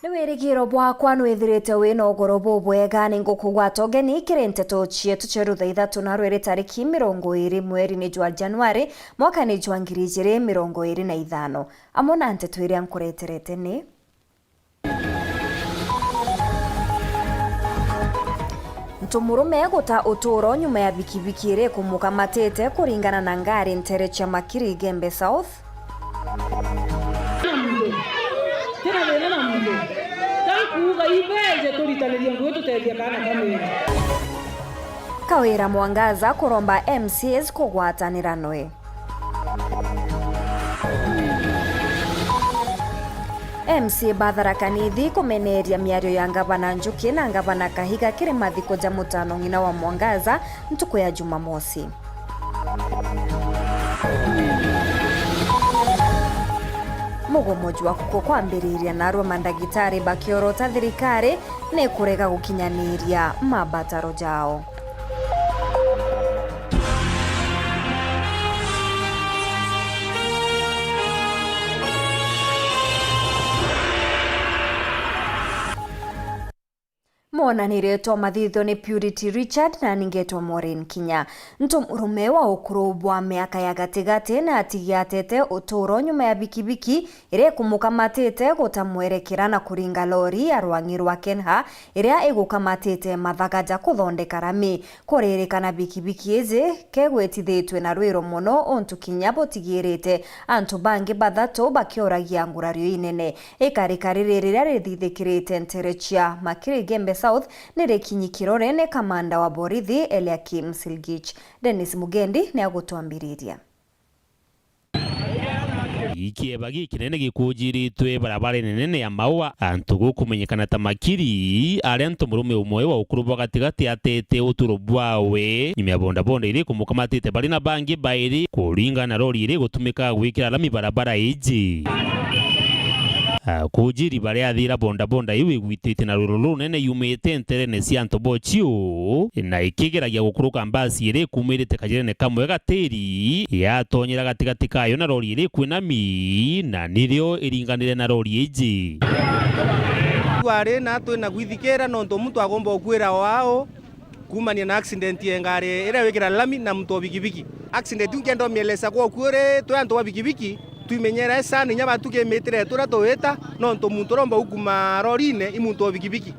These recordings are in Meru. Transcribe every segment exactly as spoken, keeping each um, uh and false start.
Ni wirigiro bwakwa nwithirite wina ugoro bubwega. Ni ngukugwata ugeni kiri nteto cietu cia rutha ithatu na rwiri tariki mirongo iri mweri ni jwa Januari, mwaka ni jwa ngiri ijiri mirongo iri na ithano. Amwe na nteto iria nkureterete ni: Ntomurume guta uturo nyuma ya bikibiki iria ikumukamatite, kuringana na ngari ntere cia Makiri Igembe South. Tena thina na muntu. Tankuuga ibeje turitanirie ngugi tutethia kaana ka mwiri. Kawira Mwangaza kuromba M C As kugwatanira nwe. M C A ba Tharaka Nithi kumeneria miario ya Ngavana Njuki na Ngavana Kahiga kiri mathiko ja mutano ng'ina wa Mwangaza ntuku ya Jumamosi. Mugomo jwa kuku kwambiriria, narua mandagitari bakiorota thirikari ni kurega gukinyaniria mabataro jao. Mwonaniritwe mathithio ni Purity Richard na ningetwa Maureen Kinya. Ntomurume wa ukuru bwa miaka ya gatigati na atigiatete uturo nyuma ya bikibiki iria ikumukamatite guta mwerekera na kuringa lori ya rwang'i rwa Kenha iria igukamatite mathaga ja kuthondeka rami. Kuririkana bikibiki iji kegwitithitue na rwiro mono, untu kinya butigirite antu bangi bathatu bakioragia ngurario inene. Ikarikari riri riria rithithikirite ntere cia Makiri Igembe South ni rikinyi kirore ni kamanda wa borithi Eliakim Silgich. Dennis Mugendi ni agutwambiriria. Ikieba gikinene gikujiritwe barabarene nene ya Maua, antu gukumenyekana ta Makiri, aria ntomurume umwe wa ukuru bwa gatigati atete uturo bwawe nyuma ya bondabonda iri ikumukamatite bari na bangi bairi, kuringana na rori iri igutumika gwikira rami barabara iji. Akujiri baria athira bondabonda iu igwitite na rwiro runene yumite nterene cia antu bochiu, na ikigeragia gukuruka mbasi iri ikumirite kajirene kamwe gatiri, yatonyera gatigati kayo na rori iri ikwinami, na nirio iringanire na rori iji. Twari na twina gwithikira nontu muntu agomba ukwira wao, kuumania na accident ya ngari iria wikira lami na muntu wa bikibiki. Accident iu nkienda umieleza kwa ukuuri, twi antu ba bikibiki, twimenyere sana inya batu kimitire turia tuwita, nontu muntu uria umba gukuma rorine i muntu wa bikibiki.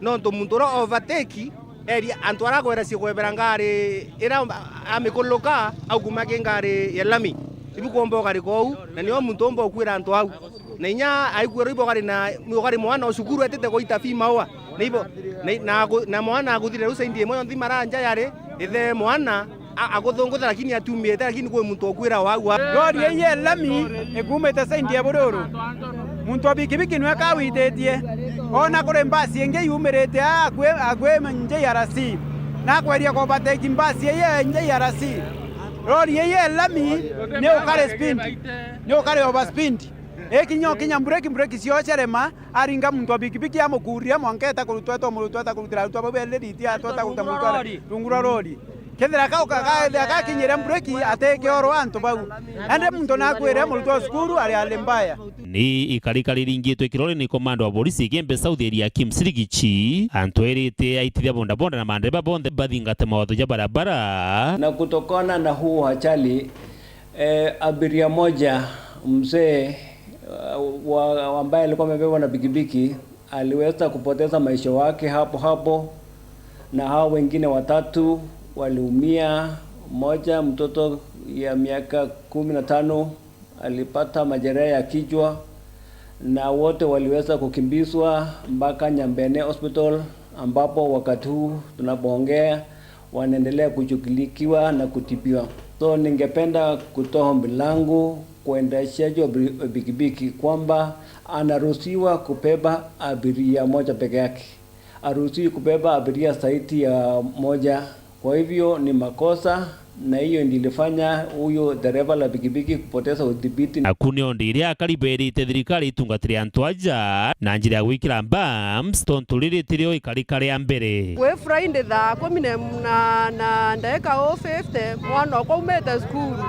Nontu muntu uria overtake, eri antu aria akwera cikwebera ngari iria amikuluka, aukuma ki ngari ya lami. Ibu kwomba ukarika uu, na nio muntu umba ukwira antu au. Na inya aikwirwa ibo gari na, gari mwana o cukuru etite gwaita fee Maua. Na ibo, na, na aku-, na mwana akuthire riu saindi imwe yonthe maranja yari, ithe mwana, a-, akuthungutha lakini atiumite, lakini kwi muntu ukwira wagwa. Lori ii ya lami ikumite saindi ya Bururu. Muntu wa bikibiki nwe kawititie. Ona kuri mbasi ingi yumirite aa akwi, akwi J R C. Na akweria kuovertake mbasi ii ya J R C. Lori ii ya lami ni ukari speed. Ni ukari overspeed. Ikinya ukinya mbureki, mbureki cio cerema, aringa muntu wa bikibiki amukuria mwanka eta kurutwa, eta murutwa, eta kurutira arutwa bau beri riti, atweta kuruta murutwa rungu rwa lori. Kethira kauka, kethira gakinyire mbureki, atikiorwa antu bau. Ende muntu nakwire murutwa wa cukuru ari hali mbaya. Ni ikarikari ringitwe kirore ni komanda wa borisi Igembe South Eliakim Sirigichi, antu erite aitithia bondabonda na mandereba bonthe bathingate mawatho ja barabara. Na kutokana na huu ajali, Eh, abiria moja mzee, eh, wa, ambaye alikuwa amebebwa na pikipiki aliweza kupoteza maisha wake hapo hapo, na hao wengine watatu waliumia. Mmoja mtoto ya miaka kumi na tano alipata majeraha ya kichwa, na wote waliweza kukimbizwa mpaka Nyambene Hospital, ambapo wakati huu tunapoongea wanaendelea kushughulikiwa na kutibiwa. So, ningependa kutoa ombi langu kwa waendeshaji wa bi-, pikipiki kwamba anaruhusiwa kubeba abiria moja peke yake. Haruhusiwi kubeba abiria zaidi ya moja. Kwa hivyo ni makosa, na hiyo ndio ilifanya huyo dereva la pikipiki kupoteza udhibiti. Naku ni ondi iria akari berite thirikari itungatire antu aja na njira ya gwikira bumps, tontu riri tirio ikarika ria mbere. Kwi Friday thaa kumi na, na, na ndagika o fifty, mwana okwa aumite cukuru,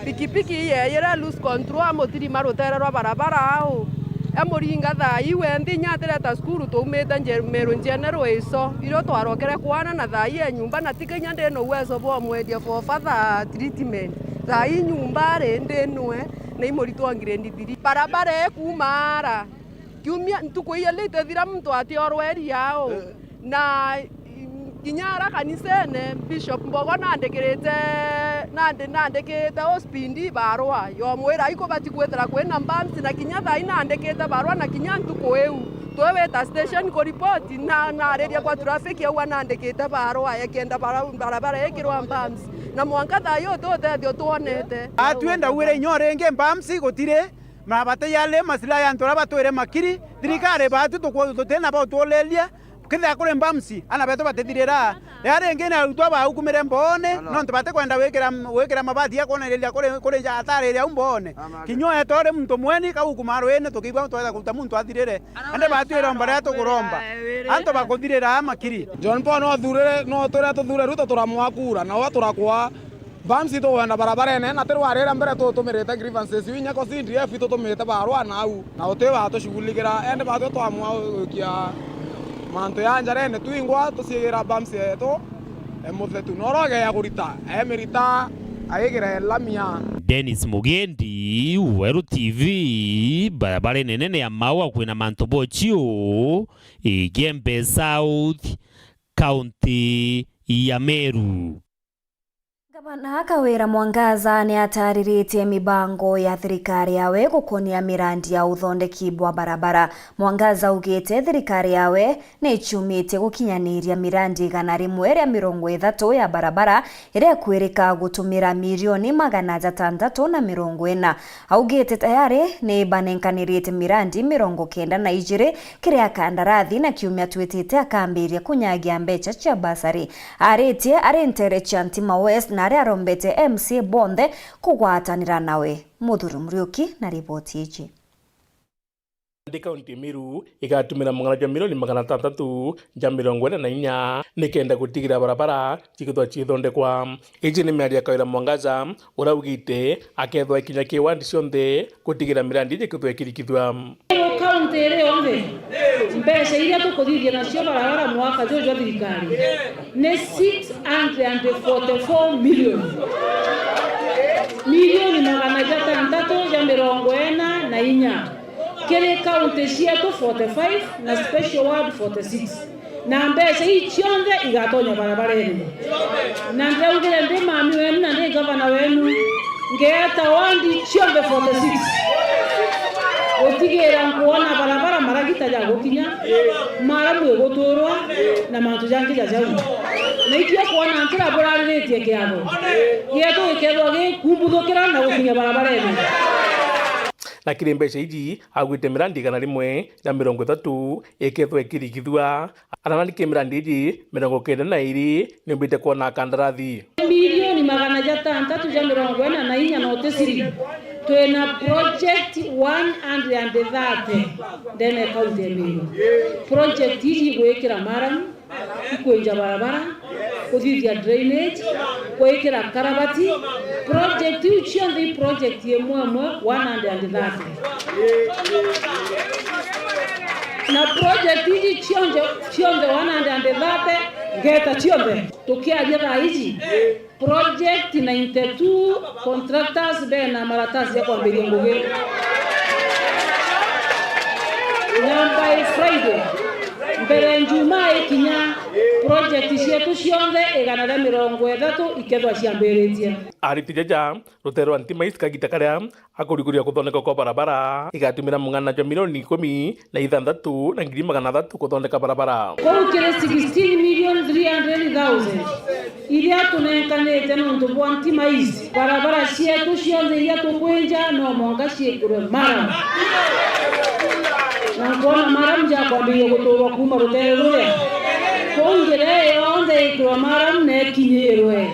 pikipiki iye ira lose control, amutirima rutere rwa barabara au, E Muringa thaa ii we nthi inya atireta cukuru, twaumite Nje-, Meru General ico, irio twarokere kwana na thaa ii e nyumba, na ti kinya ndi na uwezo bwa mwendia for further treatment. Thaa ii nyumba ari ndi nwe, na i muritu wa grade three. Barabara ii kuuma ara, kiumia, ntuku iili itithira muntu atiorwa iria au. Eh. Na kinya ara kanisene, Bishop Mbogo nandikirite, nandi-, nandikite Ospindi barua yomwira ikubati kwithira kwina bumps, na kinya thaa ii nandikite barua, na kinya ntuku iu twi wita station kuripoti, na nariria kwa traffic au nandikite barua ekenda bara-, barabara ikirwa bumps, na mwanka thaa ii uti utethio twonete. Atwi ndauire inya ringi bumps gutiri, na bati yali masila ya antu aria batwire makiri, thirikari batu tuku-, tutina bo tuuliria, kethira kuri bumps, ana betu batithirira. Ria ringi ni arutwa baukumire mboone, nontu batikwenda wikira, wikira mabati ya kwonereria kuri, kuri nja atariria au mboone. Kinya uetwa uri muntu mweni, kaukuma rwini, tukiigua twenda kuruta muntu athirire. Ende batwire omba riria tukuromba. Antu bakuthirira makiri. John Paul no athurire, no turia tuthure Ruto turamwakura, na we turakwa. Bumps tukwenda barabarene, na ti rwarire mbere tutumirite grievances iu inya ko C D F itutumite barua nau, na uti batushughulikira, ende batwi twamua gwikia mantu ya njarene twingwa tucigira bumps yetu e muthetu. Na uria ugeya kurita, emirita, aigira elamia. Dennis Mugendi, Weru T V, barabara inene ya Maua kwina mantu bochiu, Igembe South, kaunti ya Meru. Ngavana Kawira Mwangaza ni atariritie mibango ya thirikari yawe gukonia mirandi ya uthondeki bwa barabara. Mwangaza augite thirikari yawe ni ichumitie gukinyaniria mirandi igana rimwe ria mirongo ithatu ya barabara iria ikwirika gutumira milioni magana jatantatu na mirongo ina. Augite tayari ni banenkanirite mirandi mirongo kenda na ijiri kiri akandarathi, na kiumia twitite akambiria kunyagia mbecha cia basari. Aritie ari ntere cia Ntima West na aria arombete M C A bonthe kugwatanira nawe. Muthuri Muriuki na riboti iji. Ndi kaunti ya Meru igatumira mung'ana jwa milioni magana atantatu ja mirongo ina na inya nikenda gutigira barabara cikithwa cithondekwa. Iji ni miario ya Kawira Mwangaza, uria augite akethwa ikinya ki wandi cionthe gutigira mirandi iji ikithwa ikirikithua. Kaunti iri yonthe, mbeca iria tukuthithia nacio barabara mwaka juju jwa thirikari ni six hundred and forty-four million. Milioni magana jatantatu ja mirongo ina na inya. Kiri kaunti cietu forty-five na special ward forty-six. Na mbeca ii cionthe igatonya barabarene. Na ndaugire ndi mami wenu na ndi gavana wenu, ngeeta wandi cionthe forty-six. Gutigira nkwona barabara maragita ja gukinya, maramu iguturwa, na mantu jangi ja jau. Na itio kwona ntira burariritie kiatho gietu gikethwa gikumbuthukira na gukinya barabarene. Na kiri mbeca iji, augite mirandi igana rimwe na mirongo ithatu ikethwa ikirikithua. Ana nani ki mirandi iji mirongo kenda na iri niumbite kwona kandarathi. Milioni magana jatantatu ja mirongo ina na inya noti ciringi. Twina project one hundred and thirty ndene ya kaunti ya Meru. Project iji igwikira maramu, ikwenja barabara, kuthithia drainage, gwikira karabati, project iu cionthe i project imwe imwe one hundred and thirty. Na project iji cionthe, cionthe one hundred and thirty, ngeta cionthe. Tukiaria thaa iji, project ninety-two contractors bena maratasi ya kwambiria ngugi. Na by Friday, mbere Njumaa ikinya, project cietu cionthe igana ria mirongo ithatu ikethwa ciambiritie. Ariti jaja rutere rwa Ntima East kagita karia akurikuria kuthondeka kwa barabara igatumira mung'ana jwa milioni ikumi na ithanthatu na ngiri magana athatu kuthondeka barabara. Kuu kiri sixteen million three hundred thousand iria tunenkanite nontu bwa Ntima East. Barabara cietu cionthe iria tukwinja no mwanka ciikirwe maramu. Na nkwona maramu jakwambiria guturwa kuuma rutere ruria. Kuu njira iyo yonthe ikirwe maramu na ikinyirwe.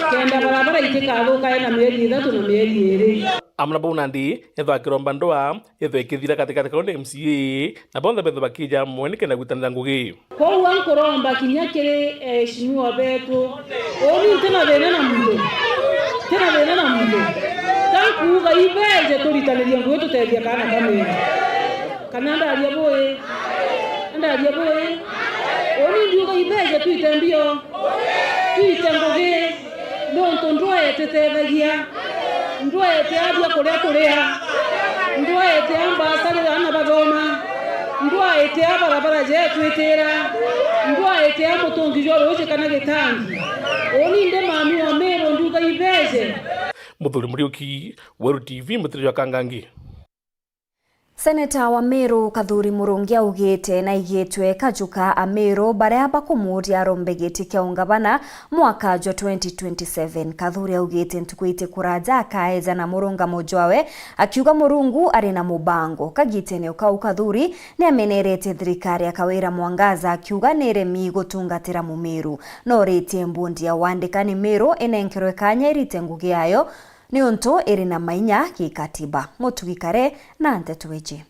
Kenda barabara itikathuka ina mieri ithatu na mieri iri. Amwe na bau nandi, ethwa akiromba ndwaa, ethwa ikithira katikati kau ni M C A, na bonthe bethwa bakija amwe nikenda gwitanira ngugi. Kwou nkuromba kinya kiri eheshimiwa betu, uni ntina thina na muntu, ntina thina na muntu. Ka nkuuga ibeje turitanirie ngugi tutethia kaana ka Meru. Kana ndaria bui? Ndaria bui? Uni ndiuga ibeje twite mbio, twite ngugi, nontu ndwaa ititethagia, ndwaa itia bia kuria turia, ndwaa itia mbasari aana bathoma, ndwaa itia barabara jetwitira, ndwaa itia mutungi jwa ruuji kana gitangi. Uni ndi mami wa Miru ndiuga ibeje. Muthuri Muriuki, Weru T V, Mutiriri wa Kangangi. Seneta wa Meru Kathuri Murungi augite naigitwe kajuka a Meru baria bakumuria arombe giti kia ungavana mwaka jwa twenty twenty-seven. Kathuri augite ntuku iti kuraja akaeja na murungamo jwawe, akiuga Murungu ari na mubango. Kagitene o kau Kathuri niamenerete thirikari ya Kawira Mwangaza akiuga niremi gutungatira Mumiru. Noritie mbundi ya wandikani Meru inenkerwe kanya irite ngugi yayo niuntu iri na mainya gikatiba. Mutugi Kare na nteto iji.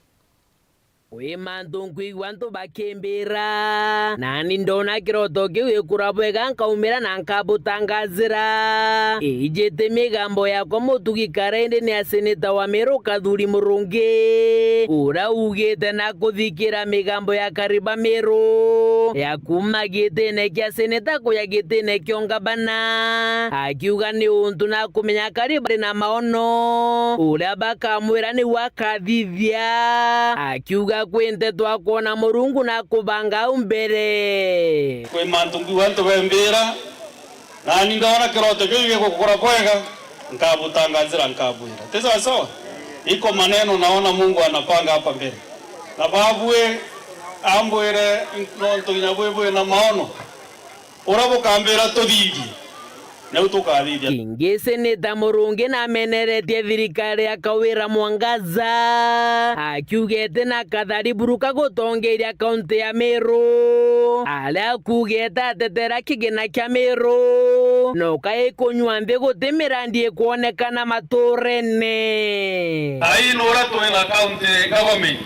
Kwi mantu nkwigua antu bakimbira, nani ndona kiroto kiu gikura bwega, nkaumira na nkabutangazira. Ijite migambo yakwa Mutugi Kare, indi ni ya seneta wa Meru Kathuri Murungi, uria ugite na kuthikira migambo ya Kariba Meru ya kuuma gitine kia seneta kuja gitine kia ungavana, akiuga ni untu na kumenya Kariba ari na maono, uria bakamwira niu akathithia, akiuga kwi nteto akwona Murungu na kubanga au mbere. Kwi mantu nkwigua antu bembira, nani ndona kiroto kiu gigukura bwega, nkabutangazira, nkabwira. Ti sawa sawa? Iko maneno naona Mungu anapanga hapa mbele. Na babue ambwire nontu kinya bwi bwi na maono. Uria bukambira tuthithie, niu tukathithia. Kingi seneta Murungi nameneretie thirikari ya Kawira Mwangaza, akiugete na kathari buruka gutongeria kaunti ya Meru, aria akugete atetera kigina kia Meru, noka ikunyua nthi guti mirandi ikwonekana maturene. Ai nuria twina county government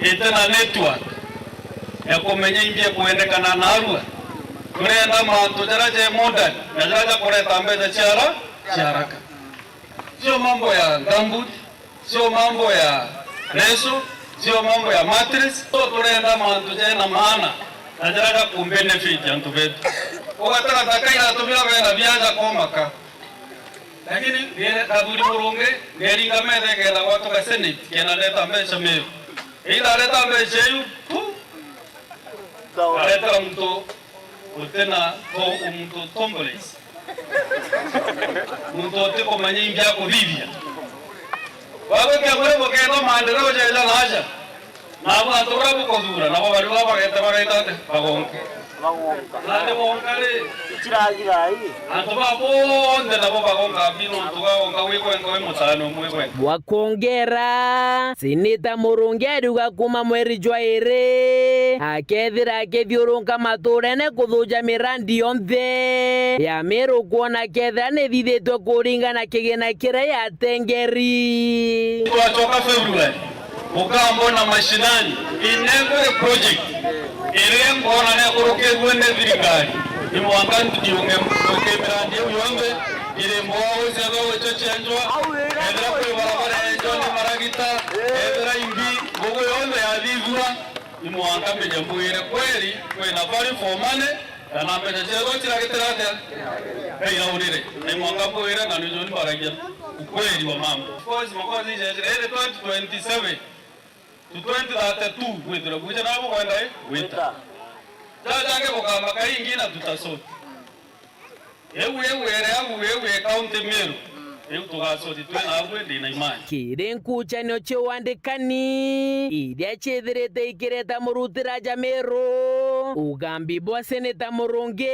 iti na network ya kumenya imbi ikwendekana narua. Turenda mantu jaria ja modern na jaria jakureta mbeca cia ara-, cia haraka. Sio mambo ya gumboot, sio mambo ya reso, sio mambo ya mattress. So turenda mantu jena maana na jaria jakubenefit antu betu. Ugatara ta kairatu biria bena biaja komaka. Lakini nire Kathuri Murungi, niringa metha ikenda gwatuka Senate, kenda ndeta mbeca Meru. Indareta mbeca iu, pu! Aretera muntu utina to-, muntu tomboles. Muntu utikumenya imbi akuthithia. Wagwikia muri bukenda maendeleo jeja na aja. Nabo antu baria bukuthura, nabo bari baba bagete bagaita ati? Bagonka. Bagonka. Nandi bonka ri? Itiragira ii. Antu ba bonthe nabo bagonka bi nontu gagonka wi gwenka wi mutano umwe gwenka. Bwa kwongera, Seneta Murungi ariuga kuuma mweri jwa iri, akethira akithiurunka maturene kuthuja mirandi yonthe ya Meru kwona kethira nithithitwe kuringana kigina kiria yatengeri. Twacoka February. Ukambona mashinani in every project iria nkwona nekurukirue ni thirikari, ni mwanka ndiunge mirandi iu yonthe, iri mboa ciethwa gwicho cienjwa, ethira kwi barabara yenjwa ni maragita, ethira imbi, ngugi yonthe yathithua, ni mwanka mbije mbwire kweri kwina value for money. Kana mbeca ciaku ciragitira atia? Kairaurire. Na imwanga mbwire, na nijo mbaragia ukweli wa mambo. Of course, makozi ijejire, iri twenty twenty-seven to twenty thirty-two, gwithira kuja nabo kwenda, eh? Gwita. Jajange gukamba kaingi na tutasoti. Eu, eu, ere au, eu, e county Meru. Riu tugasoti twi naagwe, ndi na imani. Kiri nkuchanio cia wandikani iria ciithirite ikireta murutira ja Meru, ugambi bwa Seneta Murungi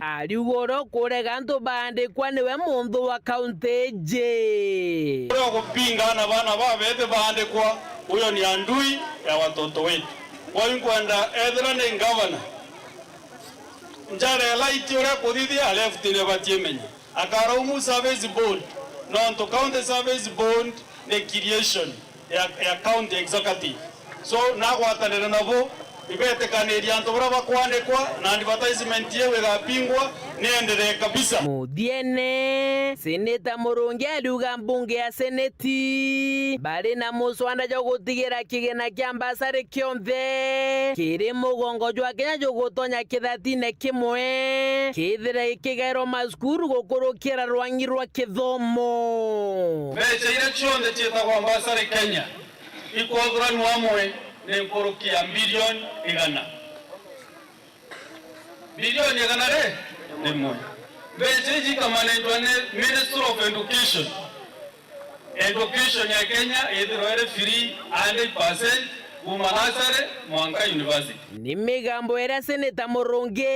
ariuga uria ukurega antu baandikwa niwe munthu wa kaunti iji. Uria ugupinga ana bana babete baandikwa, huyo ni adui ya watoto wetu. Kwa hiyo nkwenda ethira ni ngavana, njara ya light uria kuthithia left ni abatie menya. Akaraumu service board, nontu county service board ni creation ya, ya county executive. So, nagwatanire nabo, ibetikaniria antu baria bakwandikwa na advertisement iu igapingwa, Niendelee kabisa. Muthiene, Seneta Murungi ariuga mbunge ya Seneti bari na muswanda jwa gutigira kigina kia mbasari kionthe kiri mugongo jwa Kenya jugutonya kithatine kimwe kithire gikigairwa macukuru gukurukira rwangi rwa kithomo. Mbeca iria cionthe ciitagwa mbasari Kenya ikwathuranua amwe ni nkuruki ya bilioni igana. Bilioni igana ri rimwe. Mbeca iji ikamanagwa ni Ministry of Education. Education ya Kenya ithirwa iri free hundred percent kuma nursery mwanka university. Ni migambo iria Seneta Murungi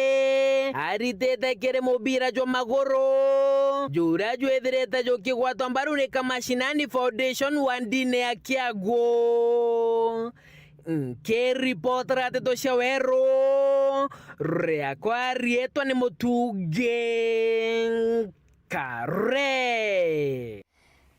aritite kiri mubira jwa maguru, juria jwithirite jukigwatwa mbaru ni Kamashinani Foundation wa ndini ya Kiagu. Nkiripotera nteto cia weru, riakwa riitwa ni Mutungi Nkare.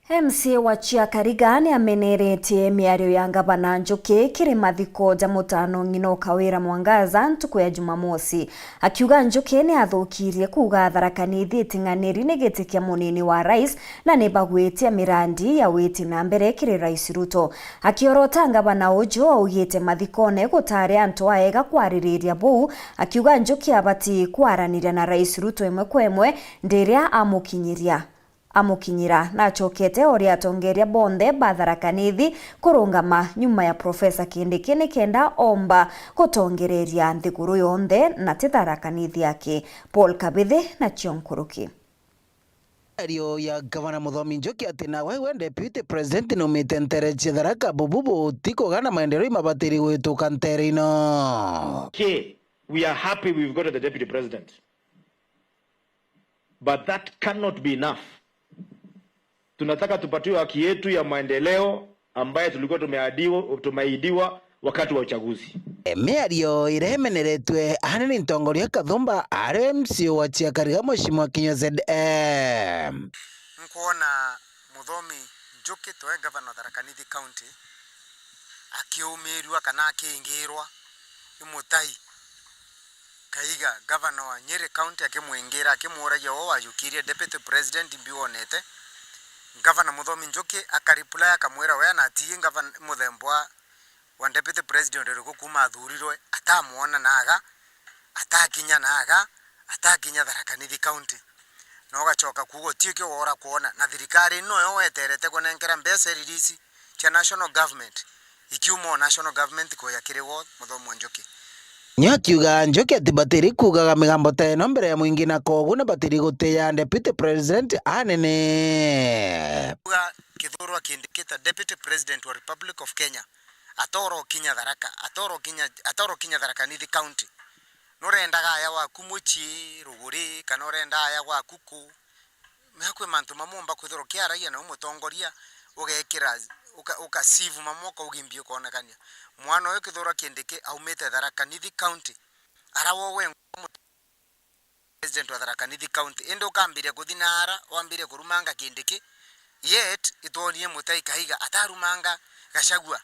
M C A wa Chiakariga ni ameneretie miario ya Ngavana Njuki kiri mathiko ja mutano ng'ina o Kawira Mwangaza ntuku ya Jumamosi, akiuga Njuki ni athukirie kuuga Tharaka Nithi iting'aniri ni giti kia munini wa rais na ni bagwitia mirandi ya witi na mbere kiri Rais Ruto. Akiorota ngavana uju augite mathikone gutari antu aega kwaririria buu, akiuga Njuki abati kwaraniria na Rais Ruto imwe kwa imwe ndiria amukinyiria amukinyira. Nachokete ori atongeria bonthe ba Tharaka Nithi kurungama nyuma ya Profesa Kindiki nikenda omba gutongereria nthiguru yonthe na ti Tharaka Nithi aki. Paul Kabithi na cio nkuruki. Ario ya Gavana Muthomi Njuki ati nawe we Deputy President numite ntere cia Tharaka, bubu buti kugana maendeleo imabatiri gwituka ntere ino. Okay, we are happy we've got the Deputy President. But that cannot be enough. Tunataka tupatiwe haki yetu ya maendeleo ambaye tulikuwa tumeadiwa, tumeahidiwa wakati wa uchaguzi. Miario iria imeneretwe aana ni ntongoria Kathumba ari M C A wa Chiakariga Mheshimiwa Kinyua Z M. Nkwona Muthomi Njuki, towe gavana wa Tharaka Nithi County, akiumirua kana akingirwa ni Mutai Kaiga, gavana wa Nyeri County, akimwingira, akimuragia, "Uu wajukirie deputy president mbi wonete?" Gavana Muthomi Njuki akareply akamwira, "We na ati gavana muthemba wa, wa deputy president uriku kuma athurirwe, atamwona na aga, atakinya na aga, atakinya Tharaka Nithi County." Na ugacoka kuuga, "Uti kio wora kwona, na thirikari ino yo weterete kunenkera mbeca iririci cia national government, ikiuma o national government kuja kiri ward, Muthomi wa Njuki." Ni akiuga Njuki ati batiri kuugaga migambo ta ino mbere ya mwingi, na kogu ni batiri gutiya deputy president anene. Kuuga Kithure Kindiki ta deputy president wa Republic of Kenya, atoro kinya Tharaka, atoro kinya, atoro kinya Tharaka Nithi County. Nurendaga aya gwaku mucii, ruguri, kana urenda aya gwaku ku? Mea kwi mantu mamwe umba kwithirwa ukiaragia na u mutongoria, ugekira, uka, uka sieve mamwe ukauga imbi ukonekania. Mwana uyu Kithure Kindiki aumite Tharaka Nithi County, ara wowe president wa Tharaka Nithi County, indi ukambiria kuthi naara wambirie kurumanga Kindiki, yet itwonie Mutai Kahiga atarumanga Gachagua.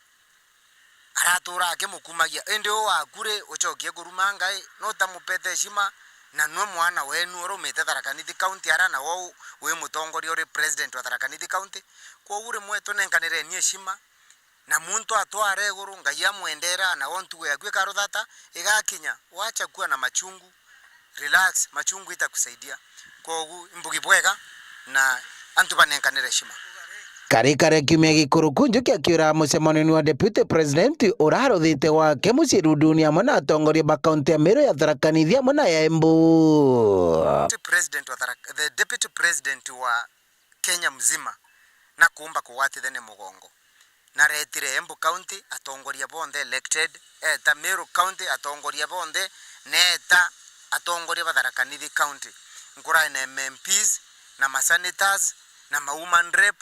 Aratura akimukumagia, indi uu waku ri, ucokie kurumanga i, nutamupete heshima, na nwe mwana wenu urumite Tharaka Nithi County ara na wou wi mutongoria uri president wa Tharaka Nithi County. Kwogu rimwe tunenkanireni heshima, na muntu atware iguru, Ngai amwendera, na wo ntugo yaku ikaruthata igakinya. Wacha kuwa na machungu, relax, machungu itakusaidia. Kwogu imbugi bwega na antu banenkanire heshima. Kari kare kiumia gikuruku Njuki akiura mucemanio wa deputy president uraruthite gwake mucii Ruduni amwe na atongoria ba kaunti ya Meru, ya Tharaka Nithi amwe na ya Embu. Deputy president wa Tharaka, the deputy president wa Kenya mzima nakumba kugwatithania mugongo. Naretire Embu County atongoria bonthe elected, eta Meru County atongoria bonthe, neeta atongoria ba Tharaka Nithi County. Nkurae na M M Ps, na ma senators, na ma woman rep,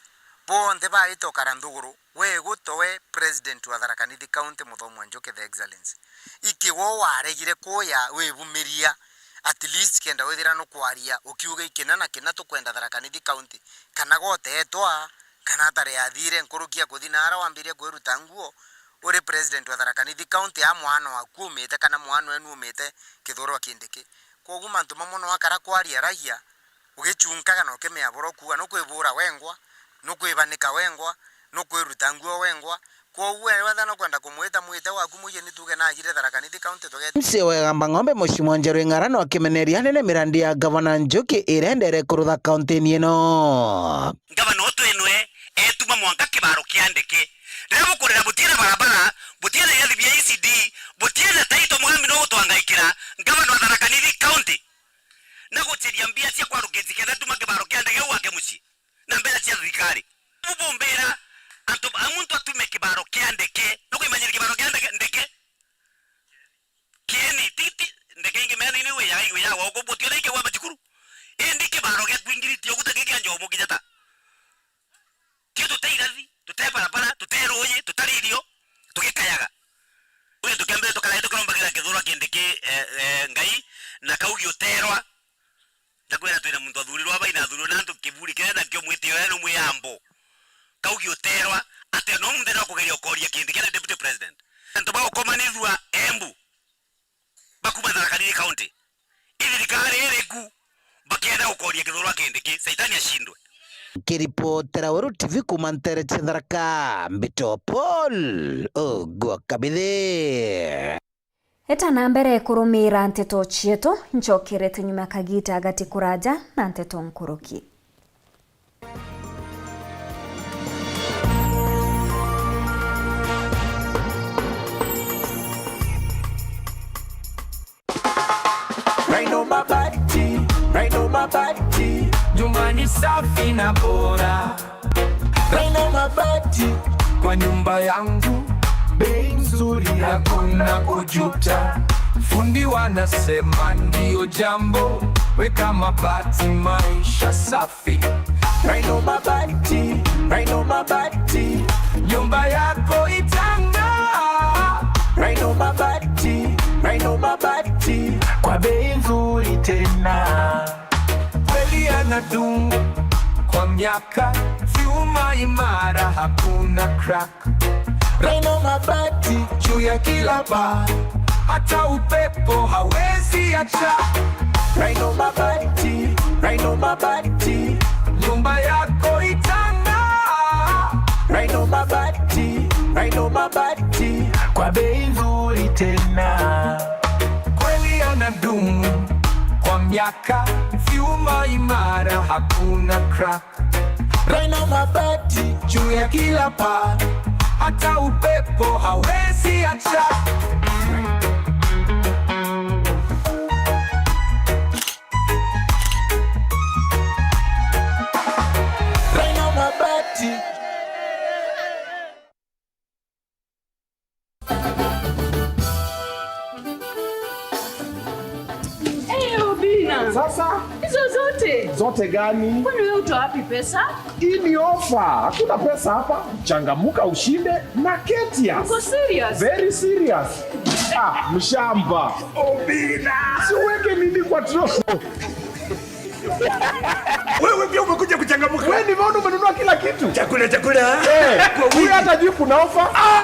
bonthe baite ukara nthuguru. We guto we president wa Tharaka Nithi County, Muthomi wa Njuki, the excellency. Iki wo waregire kuya wibumiria, at least kenda withira nukwaria ukiuga ikina na kina tukwenda Tharaka Nithi County, kana gotetwa, kana atari athire nkuruki ya kuthi naara wambiria kwiruta nguo, uri president wa Tharaka Nithi County, a mwana waku umite kana mwana wenu umite Kithure wa Kindiki. Kwogu mantu mamwe no akara kwaria aragia, ugichunkaga na ukimea bura ukuuga, nukwibura wengwa, nukwibanika wengwa, nukwiruta nguo wengwa. Kwogu we wethira nukwenda kumwita, mwite waku, mwije ni tuge naajire Tharaka Nithi County, tugete. M C A wa Igamba Ng'ombe, Mheshimiwa Njeru Ing'ara, no akimeneria anene mirandi ya Gavana Njuki iria iendere kurutha kaunti-ini ino. Ngavana utu enwe etuma mwanka kibaro kia ndeke. Riria bukurira butiena barabara, butiena irathi bia E C D, butiena taito, Mugambi no gutwangaikira, ngavana wa Tharaka Nithi County, na guciria mbia cia kwarukici kenda tuma kibaro kia ndeke gwake mucii na mbeca cia thirikari. Bubumbira antu a muntu atume kibaro kia ndeke, nukwimanyira kibaro kia ndeke, ndeke? Kieni, ti, ti, ndeke ingi mena ini wi ya, wi ya wa uko buti ona ikigwa macukuru. Indi kibaro gia kwingiriti uguta giki anjo mukijata. Tio tute irathi, tute barabara, tute ruuji, tutari irio, tugikayaga. Uyu tukiambire tukarae tukirombagira kithurwa kindi ki, eh, eh, Ngai, na kaugi uterwa. Ndakwira twina muntu athurirwa aba inathurirwe na antu kiburi kiria nakio mwitio ya no mwiyambo. Kaugi uterwa, ati no muntu no kugeria ukoria kindi kia deputy president. Antu ba ukomanithua Embu. Bakuma Tharaka Nithi County. Ithirikari iriku bakienda gukoria kithurwa kindi ki, Saitani ashindwe. Nkiripotera Weru T V kuma ntere cia Tharaka, mbito Paul Ogwa Kabithi. Eta na mbere kurumira nteto cietu, ncokerete nyuma kagita gati kuraja na nteto nkuruki. Rhino Mabati, Rhino Mabati, nyumba ni safi na bora. Rhino Mabati, kwa nyumba yangu, bei nzuri, hakuna kujuta. Fundi wanasema ndio jambo, weka mabati, maisha safi. Rhino Mabati, Rhino Mabati, nyumba yako itang'aa. Rhino Mabati, Rhino Mabati, kwa bei nzuri tena. Kweli yanadumu kwa miaka, vyuma imara, hakuna crack. Rhino Mabati juu ya kila paa, hata upepo hawezi acha. Rhino Mabati, Rhino Mabati, nyumba yako itang'aa. Rhino Mabati, Rhino Mabati, kwa bei nzuri tena. Kweli yanadumu kwa miaka, vyuma imara, hakuna crack. Rhino Mabati juu ya kila paa, hata upepo hawezi acha. Rhino Mabati. Eh, Obina. Sasa? Hizo zote? Zote gani? Kwani wewe utoa wapi pesa? Hii ni ofa. Hakuna pesa hapa. Changamuka ushinde na Ketias. Uko serious? Very serious. Ah, mshamba. Obina. Si uweke nini kwa tro- Wewe pia umekuja kuchangamuka. Wewe nimeona umenunua kila kitu. Chakula, chakula. Eh, kwa huyu wingi. Hata juu kuna ofa. Ah!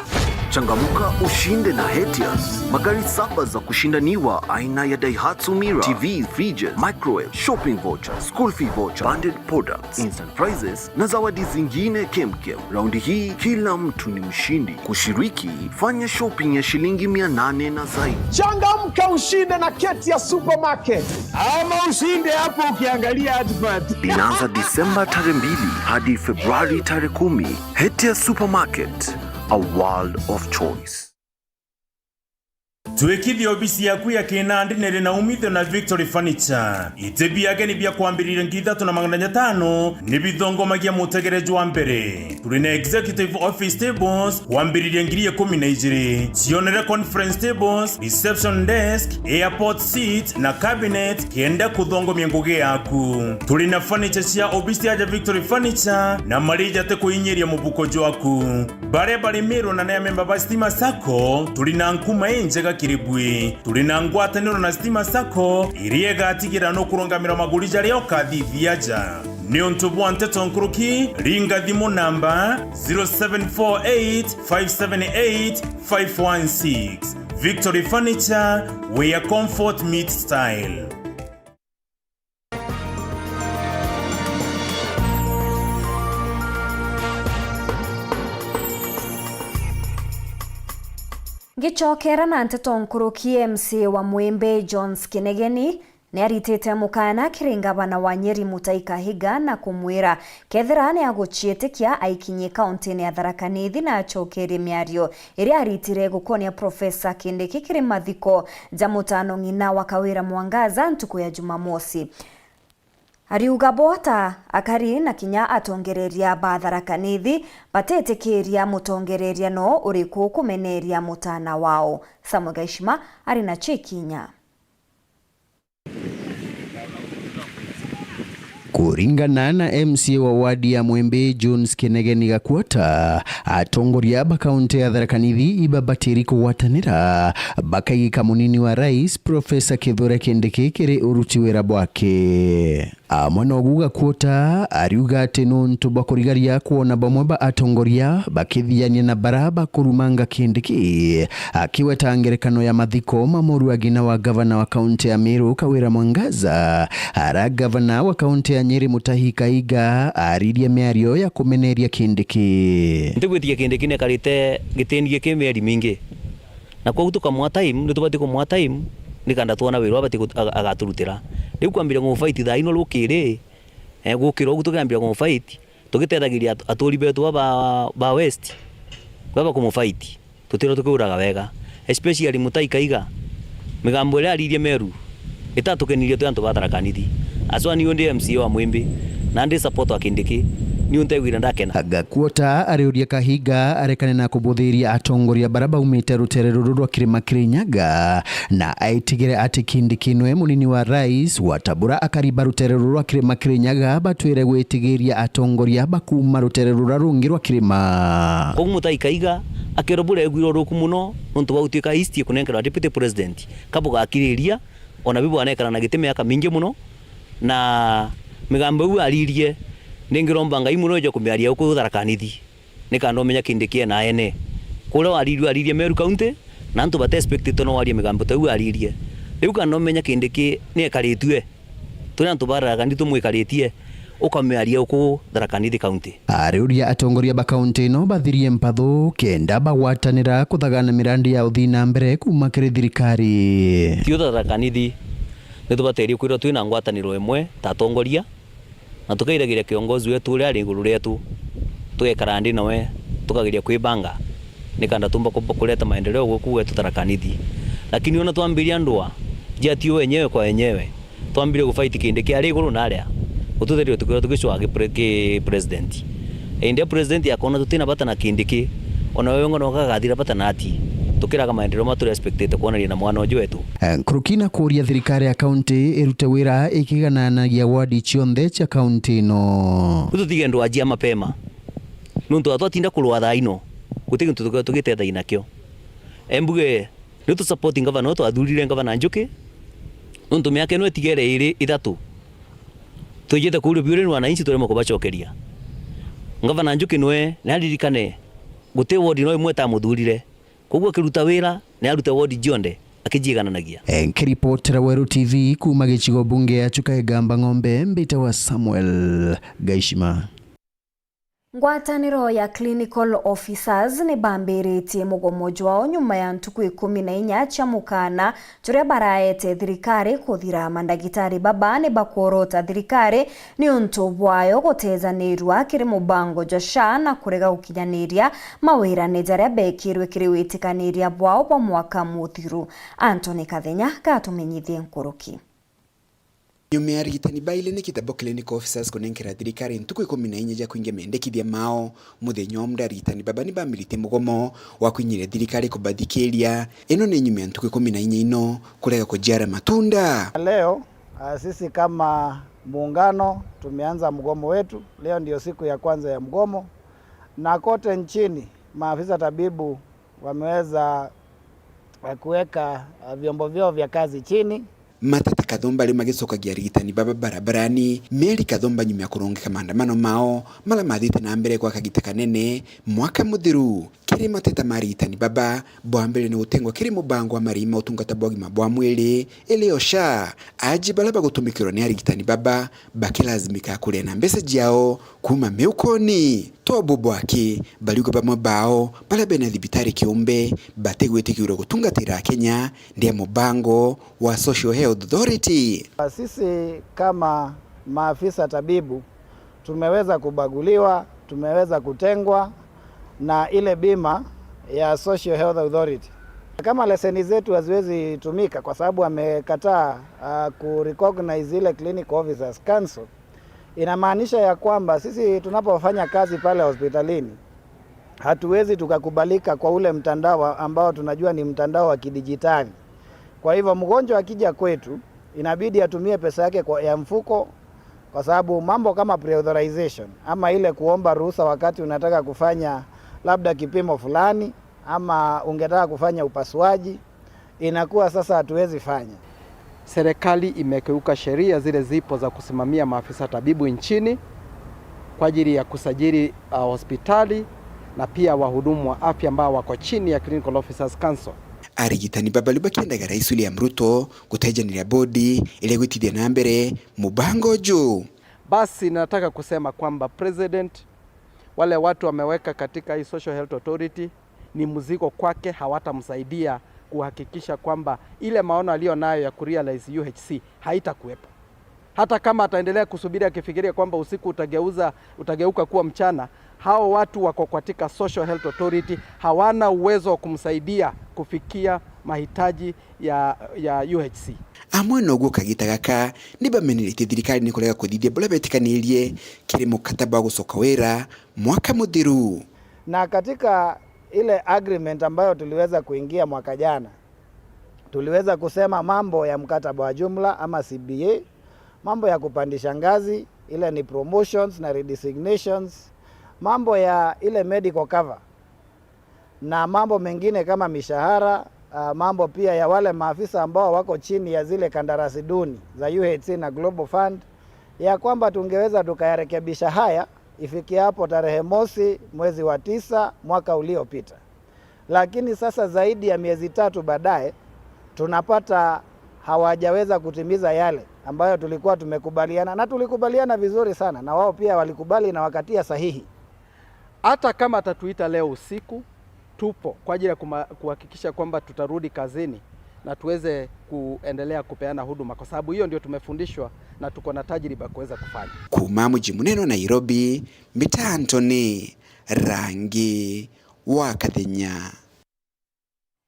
Changamuka ushinde na Hetias. Magari saba za kushindaniwa aina ya Daihatsu Mira, T V, fridges, microwave, shopping voucher, school fee voucher, bundled products, instant prizes na zawadi zingine kemkem. Raundi hii kila mtu ni mshindi. Kushiriki, fanya shopping ya shilingi mia nane na zaidi. Changamka ushinde na Ketias Supermarket. Ama ushinde hapo ukiangalia advert. Inaanza Disemba tarehe mbili hadi Februari tarehe kumi. Hetias Supermarket, a world of choice. Twikithia obisi yaku ya kinandi niri na umithio na Victory Furniture. Iti bia ageni bia kwambiriria ngiri ithatu na magana jatano ni bithongomagia mutegere jwa mbere. Turi na executive office tables kwambiriria ngiri ikumi na ijiri. Cionere conference tables, reception desk, airport seat na cabinet kenda kuthongomia ngugi yaku. Turi na furniture cia obisi aja Victory Furniture na marija ti kuinyiria mubuko jwaku. Baria bari Meru na ni amemba ba Stima Sacco, turi na nkuma injega kiri bwi. Turi na ngwataniro na Stima Sacco, iria igatigira nukurungamira maguri jaria ukathithia aja. Niuntu bwa nteto nkuruki, ringa thimu namba zero seven four eight five seven eight five one six. Victory Furniture, where comfort meets style. Gicokera na nteto nkuruki, M C A wa Mwimbi Jones Kinegeni niaritite mukana kiri ngavana wa Nyeri Mutahi Kahiga na kumwira kethira niaguciitikia aikinyie kauntine ya Tharaka Nithi na acokerie miario iria aritire gukonia Profesa Kindiki kiri mathiko ja mutano ng'ina wa Kawira Mwangaza ntuku ya Jumamosi. Ariuga bo ta akari na kinya atongereria ba Tharaka Nithi batitikiria mutongereria no uriku kumeneria mutana wao. Samuel Gaishima ari na chikinya. Kuringana na M C A wa wadi ya Mwimbi Jones Kinegeni Gakuota, atongoria ba kaunti ya Tharaka Nithi ibabatiri kugwatanira bakaigika munini wa rais Profesa Kithure Kindiki kiri uruti wira bwake. Amwe nogu Gakuota ariuga ati nuntu bwa kurigaria kwona bamwe ba atongoria bakithiania na bara bakurumanga Kindiki, akiweta ngerekano ya mathiko ma muruagi na wa gavana wa kaunti ya Meru Kawira Mwangaza, ara gavana wa kaunti ya Nyeri Mutahi Kahiga aririe miario ya kumeneria Kindiki. Ntigwitikia Kindiki nekarite gitini giki mieri mingi. Na kwou tukamwa time, ni tubati kumwa time, nikenda twona wira abati gut-, aga-, agaturutira. Riu kwambire kumu fight thaa ino rukiri, eh, gukira ugu tukiambire kumu fight, tugitethagiria at-, aturi betu ba, ba, ba West, baba kumu fight. Tutiro tukiuraga wega. Especially Mutahi Kahiga, migambo iria aririe Meru, itatukenirie twi antu ba Tharaka Nithi. Aswa niu ndi M C A wa Mwimbi, na ndi support wa Kindiki, niu ntegwire ndakena. Gakuota ariuria Kahiga arekane na kubuthiria atongoria bara baumite rutere ruru rwa Kirima Kirinyaga, na aitigire ati Kindiki nwe munini wa rais, watabura akari ba rutere ruru rwa Kirima Kirinyaga batwire gwitigiria atongoria ba kuuma rutere rura rungi rwa kirima. Kogu Mutahi Kahiga akerwa bura egwire uruku muno nontu bwa gutuika East ikunenkerwa deputy president. Kabugakiriria, ona bibu anekara na giti miaka mingi muno, na migambo iu aririe, ningiromba Ngai muno eje kumiaria uku Tharaka Nithi, nikanda umenya Kindiki ena ene. Kuria waririe, waririe Meru County, na antu bate expectite no warie migambo ta iu aririe. Riu kanda umenya Kindiki niekaritue, turi antu ba Tharaka Nithi tumwikaritie, ukamiaria uku Tharaka Nithi County. Ariuria atongoria ba kaunti ino bathirie mpathu kenda bagwatanira kuthagana mirandi ya uthii na mbere kuuma kiri thirikari. Ithui ta Tharaka Nithi, ni tubaterie kwithirwa twina ngwataniro imwe ta atongoria, na tukairagiria kiongozi wetu uria ari iguru rietu, tugekara ndi nawe, tukageria kwibanga, nikanda tumba ku-, kureta maendeleo guku gwetu Tharaka Nithi. Lakini ona twambiria ndua, jati wenyewe kwa wenyewe, twambire gufight Kindiki ari iguru na aria, ututherire tukirwa tugicwaa ki pre-, ki president. Indi president akona tutina bata na Kindiki, ona wewe ngona ukagathira bata nati, tukiraga maendeleo ma turi expectite kwonania na mwana uju wetu. Nkuruki na kuuria thirikari ya kaunti irute wira ikigananagia wadi cionthe cia kaunti ino. Riu tutige ndwajia mapema, nontu twatinda kurwa thaa ino, guti gintu tukoragwa tugitethagia nakio. Embuge, riu tu support ngavana uyu twathurire, Ngavana Njuki, nontu miaka ino itigere iri ithatu, twijite kuuria biuria ni wananchi, turemwe kubacokeria. Ngavana Njuki nwe naririkane, guti ward no imwe itamuthurire, koguo akiruta wira, ni arute ward cionthe akijigananagia. Nkiripotera Weru T V kuuma gicigo bunge ya Chuka Igamba Ng'ombe, mbitawa Samuel Gaishima. Ngwataniro ya Clinical Officers ni bambiritie mugomo jwao nyuma ya ntuku ikumi na inya cia mukana juria baraete thirikari kuthira. Mandagitari baba ni bakworota thirikari niuntu bwayo gutejanirua kiri mubango jwa SHA na kurega gukinyaniria mawirane jaria bekirwe kiri witikaniria bwao bwa mwaka muthiru. Anthony Kathenya gatumenyithie nkuruki. Nyuma ya arigitani baili ni Kitabo Clinical Officers kunenkera thirikari ntuku ikumi na inya ja kuingia mendekithia mao, muthenya wa muda arigitani baba ni bamiritie mugomo wa kwinyiria thirikari kubathikiria. Ino ni nyuma ya ntuku ikumi na inya ino kurega kujiara matunda. Leo, ah, sisi kama muungano tumeanza mgomo wetu. Leo ndio siku ya kwanza ya mgomo, na kote nchini maafisa tabibu wameweza, eh, kuweka, eh, vyombo vyao vya kazi chini. Mateta Kathumba riu magicokagia arigitani baba barabarani, mieri kathumba nyuma ya kurungika maandamano mao, mara mathite na mbere gwa kagita kanene, mwaka muthiru. Kiri mateta ma arigitani baba, bwa mbere ni gutengwa kiri mubango wa marei ma utungata bwa ugima bwa mwiri, iri o SHA. Aji baria bagutumikirwa ni arigitani baba, bakilazimika kuria na mbeca ciao kuuma miukoni. To bo bwaki, bariuga bamwe bao baria bena thibitari kiumbe batigwitikirwa gutungatira Akenya ndi ya mubango wa Social Health Authority. Sisi kama maafisa tabibu tumeweza kubaguliwa, tumeweza kutengwa na ile bima ya Social Health Authority. Kama leseni zetu haziwezi tumika kwa sababu amekataa, ah, ku recognize ile Clinical Officers Council, inamaanisha ya kwamba sisi tunapofanya kazi pale hospitalini, hatuwezi tukakubalika kwa ule mtandao wa-, ambao tunajua ni mtandao wa kidijitali. Kwa hivyo, mgonjwa akija kwetu, inabidi atumie pesa yake kwa, ya mfuko, kwa sababu mambo kama pre-authorization, ama ile kuomba ruhusa wakati unataka kufanya labda kipimo fulani, ama ungetaka kufanya upasuaji, inakuwa sasa hatuwezi fanya. Serikali imekeuka sheria zile zipo za kusimamia maafisa tabibu nchini kwa ajili ya kusajili, uh, hospitali na pia wahudumu wa afya ambao wako chini ya Clinical Officers Council. Arigitani baba riu bakiendaga Rais William Ruto gutejaniria bodi iria igwitithia na mbere mubango uju. Basi nataka kusema kwamba President, wale watu wameweka katika hii Social Health Authority ni mzigo kwake, hawatamsaidia kuhakikisha kwamba ile maono aliyo nayo ya kurealize U H C haitakuwepo. Hata kama ataendelea kusubiri akifikiria kwamba usiku utageuza, utageuka kuwa mchana, hao watu wako katika Social Health Authority, hawana uwezo wa kumsaidia kufikia mahitaji ya, ya U H C. Amwe noguo kagita gaka ni bameneretie thirikari ni kurega kuthithia buria betikanirie kiri mukataba wa gucoka wira mwaka muthiru. Na katika ile agreement ambayo tuliweza kuingia mwaka jana, tuliweza kusema mambo ya mkataba wa jumla ama C B A, mambo ya kupandisha ngazi, ile ni promotions na redesignations, mambo ya ile medical cover, na mambo mengine kama mishahara, ah, mambo pia ya wale maafisa ambao wako chini ya zile kandarasi duni za U H C na Global Fund, ya kwamba tungeweza tukayarekebisha haya ifikie hapo tarehe mosi mwezi wa tisa mwaka uliopita. Lakini sasa zaidi ya miezi tatu baadaye, tunapata hawajaweza kutimiza yale ambayo tulikuwa tumekubaliana, na tulikubaliana vizuri sana, na wao pia walikubali na wakatia sahihi. Hata kama atatuita leo usiku, tupo kwa ajili ya kuma-, kuhakikisha kwamba tutarudi kazini na tuweze kuendelea kupeana huduma, kwa sababu hiyo ndio tumefundishwa na tuko na tajriba kuweza kufanya. Kuuma muji munene wa Nairobi, mbita Anthony Rangi wa Kathenya.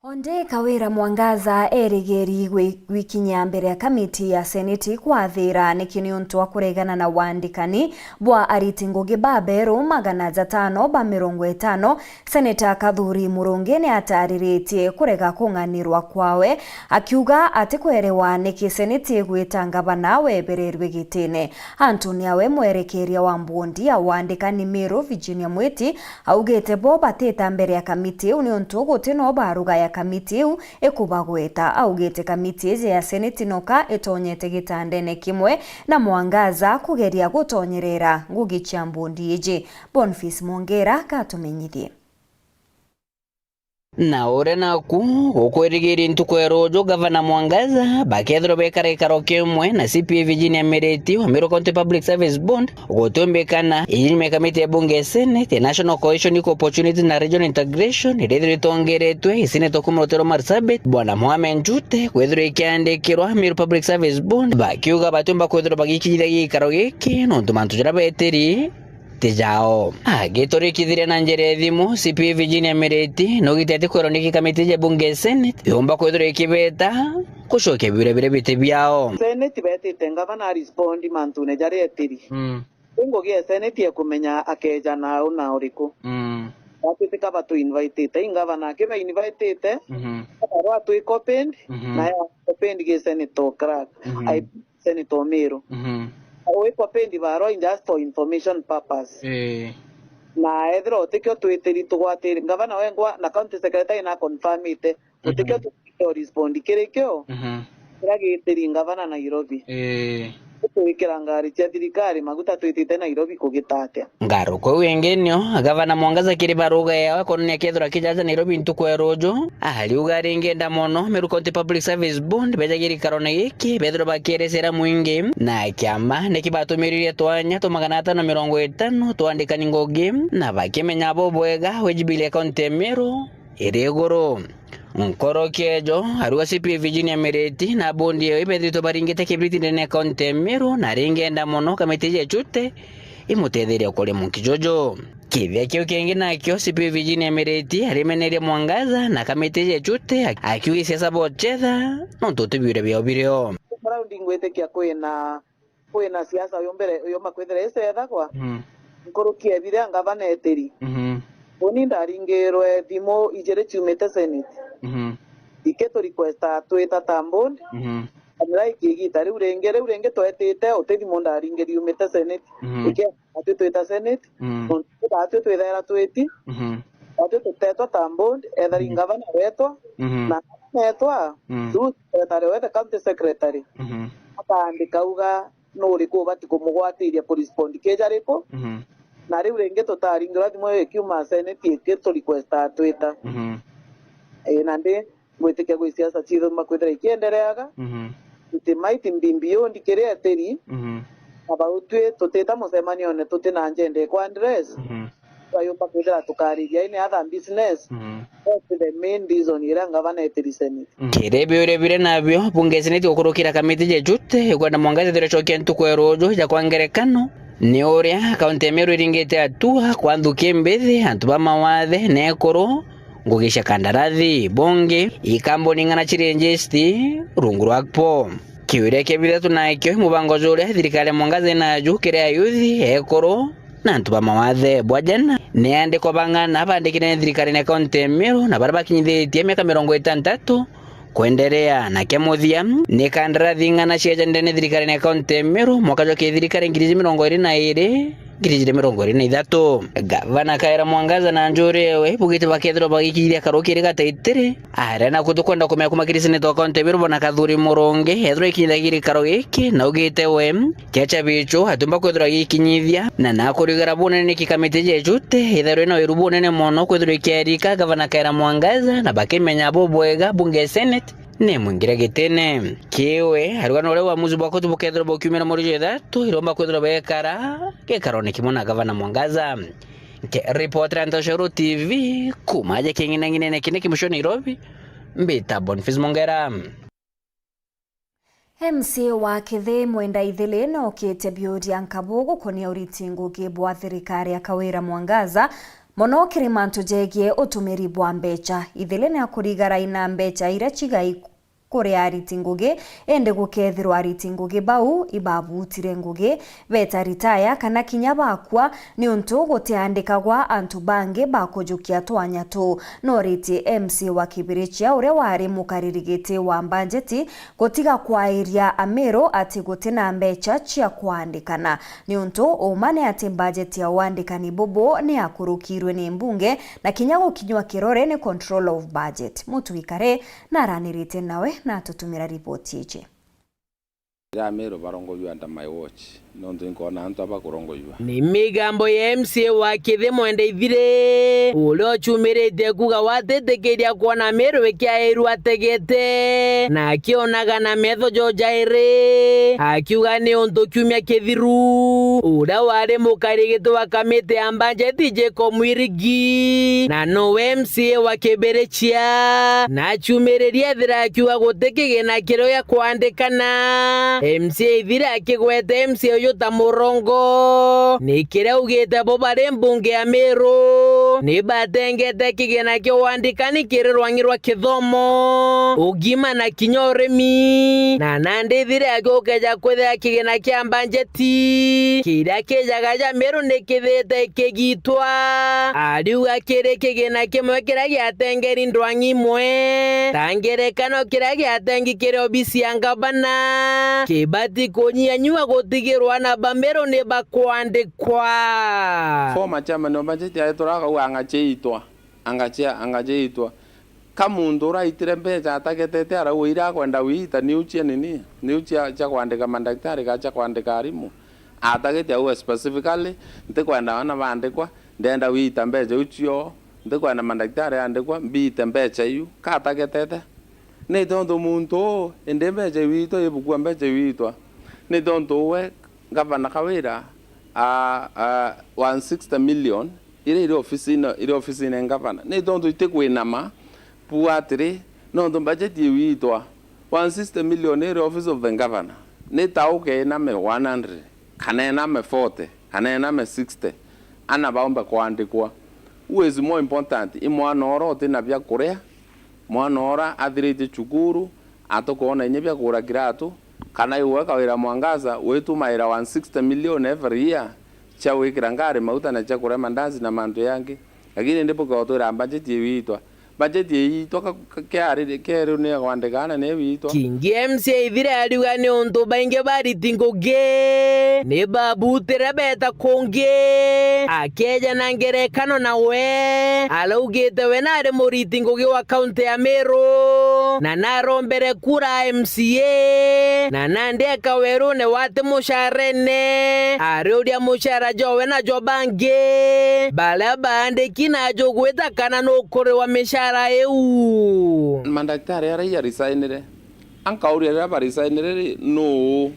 Onde Kawira Mwangaza erigeri gwi-, gwikinyia mbere ya kamiti ya Seneti kwathira niki niuntu wa kuregana na wandikani bwa ariti ngugi baberu magana jatano ba mirongo itano. Seneta Kathuri Murungi ni atariritie kurega kung'anirwa kwawe, akiuga atikwerewa niki Seneti igwita ngavana webererwe gitine. Anthony awe mwerekeria wa mbondi ya wandikani Meru Virginia Mwiti augite bo batita mbere ya kamiti iu niuntu guti no baruga ya kamiti iu ikubagweta. Augite kamiti iji ya Seneti noka itonyete gitandene kimwe na Mwangaza kugeria gutonyerera ngugi cia mbondi iji. Boniface Mwongera gatumenyithie. Na uria naku gukwirigiria ntuku ya ruuju, Gavana Mwangaza bakethirwa bekara gikaro kimwe na C P A Virginia Miriti wa Meru County Public Service Board, gutumbikana inyuma ya kamiti ya bunge ya Senate ya National Cohesion, Equal Opportunity na Regional Integration iria ithirwa itongeretwe i Senator kuuma rutere rwa Marsabit, Bwana Mohamed Njute, kwithirwa ikiandikirwa Meru Public Service Board, bakiuga batiumba kwithirwa bagikinyithia gikaro giki nontu mantu jaria betiri ti jao. Agiturikithiria na njira ya thimu, C P A Virginia Miriti naugite ati kwirwa niki kamiti ja bunge ya Senate yumba kwithirwa ikibeta gucokia biuria biria biti biao. Senate betite ngavana arespondi mantune jaria etiri. Mm. Riu ngugi ya Senate ekumenya akeja na u na uriku. Mm. Batwite ka batu invitite. I ngavana akiba invitite, mhm, barua atwi copied, mhm, na ya copied gi Senator Clerk. Mhm. Ai, Senator Meru. Mhm. Wikwa pendi barua in just for information purpose. Eh. Na ethira utikio twitiri tugwatiri, ngavana wengwa na county secretary na confirmite. Utikio, mhm, twitiri respond kiri kio. Mhm. Kiria gitiri ngavana Nairobi. Ii. Gwikira ngari cia thirikari maguta twitite Nairobi kugita atia? Ngaruka iu ingi nio gavana Mwangaza kiri baruga yawe kwonania kethirwa akijaja Nairobi ntuku ya ruju, ariuga ringi enda mono Meru County Public Service Board bejagia gikarone giki bethirwa bakierecera mwingi na kiama niki batumiririe twanya twa magana atano mirongo itano twa andikani ngugi na bakimenya bo bwega wage bill ya kaunti ya Meru iri iguru. Nkoroki ejo, ariuga C P A Virginia Miriti na bondi eyo ibethirite baringite kibiriti ndene ya kaunti ya Meru, na ringi enda mono kamiti ya Chute imutetheria kuria munki juju. Kithia kiu kingi nakio C P A Virginia Miriti arimeneria Mwangaza na kamiti ya Chute, akiuga isiasa bochetha nontu uti biuria biao birio. Raundi ngwitikia kwina kwina siasa uyu mbere uyomba kwithira icethagwa, mm, nkuruki ebire ngavana etiri. Mhm. Uni ndaringirwe thimu ijiri ciumite Senate. Mhm. Iki tu requesta twita ta board. Mhm. Kamira iki igita riu ringi, riu ringi twetite uti thimu ndaringiri yumite Senate. Mhm. Iki atwi twita Senate. Mm. Nontu batwi twithaira twiti. Mhm. Batwi tutetwa ta board, ethari, mhm, ngavana wetwa. Mhm. Na ngavana etwa, mm, tu secretary wethe county secretary. Mhm. Akaandika auga nuriku ubati kumugwatiria ku respond kija riku. Mhm. Na riu ringi tutaringirwa thimu ikiuma senate iki tu requesta twita. Mhm. Ii, na ndi ngwitikia gwi siasa ciithuma kwithira ikiendereaga. Mhm. It might be beyond kiria etiri. Mhm. Na bau twi tutita mucemanione tuti na njende kwa address. Mhm. Twayumba kwithira tukariria any other business. Mhm. That's the main reason iria ngavana etiri senate. Mhm. Kiri biuria biria nabio bunge senate gukurukira kamiti ja Chute ikwenda Mwangaza ethirwe acokia ntuku ya ruju ja kwa ngerekano ni uria kaunti ya Meru iringite atua kwa nthuki mbithi antu ba mawathe na ekuru, ngugi cia kandarathi, bungi, ikambuni ng'ana ciri engaged rungu rwa akpo. Kiuria kia bithatu nakio i mubango juria thirikari ya Mwangaza inaju kiri ayuthi, ekuru, na antu ba mawathe bwa jana. Ni andikwa bang'ana bandikire ni thirikari ya kaunti ya Meru na baria bakinyithitie miaka mirongo itantatu kwenderea? Na kia muthia, ni kandarathi ng'ana ciejanire ni thirikari ya kaunti ya Meru mwaka jwa kithirikari ngiri ijiri mirongo iri na iri, ngiri ijiri mirongo iri na ithatu. Gavana Kawira Mwangaza na njuri ewe bugite bakethirwa bagikithia karu kiri gataitiri. Aria naku tukwenda kumenya kuma kiri seneta wa kaunti ya Meru bwana Kathuri Murungi ethirwa ikinyithagia gikaro giki, na augite we kiacha bichu atiumba kwithirwa agikinyithia, na nakurigara bunene niki kamiti ja Chute ithairwe na wiru bunene mono kwithirwa ikiarika gavana Kawira Mwangaza na bakimenya bubwega bunge ya senate ni mwingire gitine. Kiwe ariuga na uria uamuzi bwa kotu bukethirwa bukiumira mweri jwa ithatu, iromba kwithirwa bekara gikarone kimwe na gavana Mwangaza. Nkiripotera Ntoshoro T V kuma aja king'inang'inene kine kimucio Nairobi, mbita Boniface Mongera. M C A wa Kithi Mwenda Ithili nookite biuria nkabu gukonia uriti ngugi bwa thirikari ya Kawira Mwangaza, mono kiri mantu jegie utumiri bwa mbecha. Ithili ni akurigara ina mbecha iria cigai kuri ariti ngugi, indi gukethirwa ariti ngugi bau ibabutire ngugi, beta ritaya kana kinya bakua, niuntu gutiandikagwa antu bangi ba kujukia twanya tuu. Noritie M C A wa Kibirichia, uria wari mukariri giti wa mbanjeti, gutiga kwairia Amiru ati guti na mbecha cia kwandikana, niuntu uma ni ati mbanjeti ya wandikani bubu ni yakurukirwe ni mbunge na kinya gukinywa kirore ni Control of Budget. Mutwikare naranirite nawe na atutumira ripoti iji. Ira Amiru barongojua under my watch, nontu inkwona antu aba kurongojua. Ni migambo ya M C A wa Kithi Mwenda Ithili, uria ucumiritie kuuga watitikiria kwona Amiru ikiairua ategete, na akionaga na metho jo jairi, akiuga ni untu kiumia kithiru, uria wari mukarigiti wa kamiti ya mbanjeti Jacob Mwirigi, na nowe M C A wa Kibirichia, na acumiririe ethira akiuga guti kigina kiria gia kwandikana. M C A Ithili akigwete M C A uyu ta murongo, ni kiria augite bo bari mbunge ya Miru ni batengete kigina kia wandikani kiri rwang'i rwa kithomo, ugima na kinya urimi. Na nandi Ithili akiuga gukeja kwithira kigina kia mbanjeti kiria kijaga ja Miru ni kithite kigitwa. Ariuga kiri kigina kimwe kiria giatengeri ndwang'i imwe, ta ngerekano kiria giatengi kiri obisi ya ngavana, kibati kunyianyua gutigirwa na Bamiru ni bakwandikwa. Former chairman wa budget aituraga u angachiitwa, angachia, angachiitwa. Ka muntu uraitire mbeca atagetete arauga, "Ira akwenda wiita, niu cia nini, niu cia, cia kwandika mandagitari ka cia kwandika arimu." Atagetie auga specifically, "Ntikwenda aana baandikwa, ndenda wiita mbeca iu cio, ntikwenda mandagitari aandikwa, mbiite mbeca iu." Ka atagetete? Ni tontu muntu uu, indi mbeca iu iitwa, ibukua mbeca iu iitwa. Ni tontu uwe, Gavana Kawira, a, a, one sixty million, iria iri ofisine, iri ofisine ya ngavana. Ni tontu itikwinama bua atiri, nontu budget iu iitwa one sixty million iri office of the governor. Ni ta ukeename one hundred, kana ename forty, kana ename sixty, ana baumbe kwandikwa. Who is more important? I mwana ura utina bia kuria, mwana ura athiritie cukuru, atukwona inya bia kugura kiratu, kana iwe Kawira Mwangaza witumaira one sixty million every year cia gwikira ngari mauta na cia kuria mandazi na mantu yangi. Lakini ndi bukotwira budget iu iitwa. Budget iu iitwa ka, ka, kiari, kiari ni ya kwandika ana ni iu iitwa. Kingi M C A Ithire ariuga ni untu baingi bariti ngugi ni babutire beta kungi. Akeja na ngerekano nawe, araugite we nari muriti ngugi wa kaunti ya Meru, na narombere kura M C A, na nandi eka werune wati mucarene, ariuria mucara jwawe na jwa bangi baria baandiki na jugwita kana nukuriwa micara iu. Mandagitari aria ya resignire, ankauria riria baresignire ri, nuu,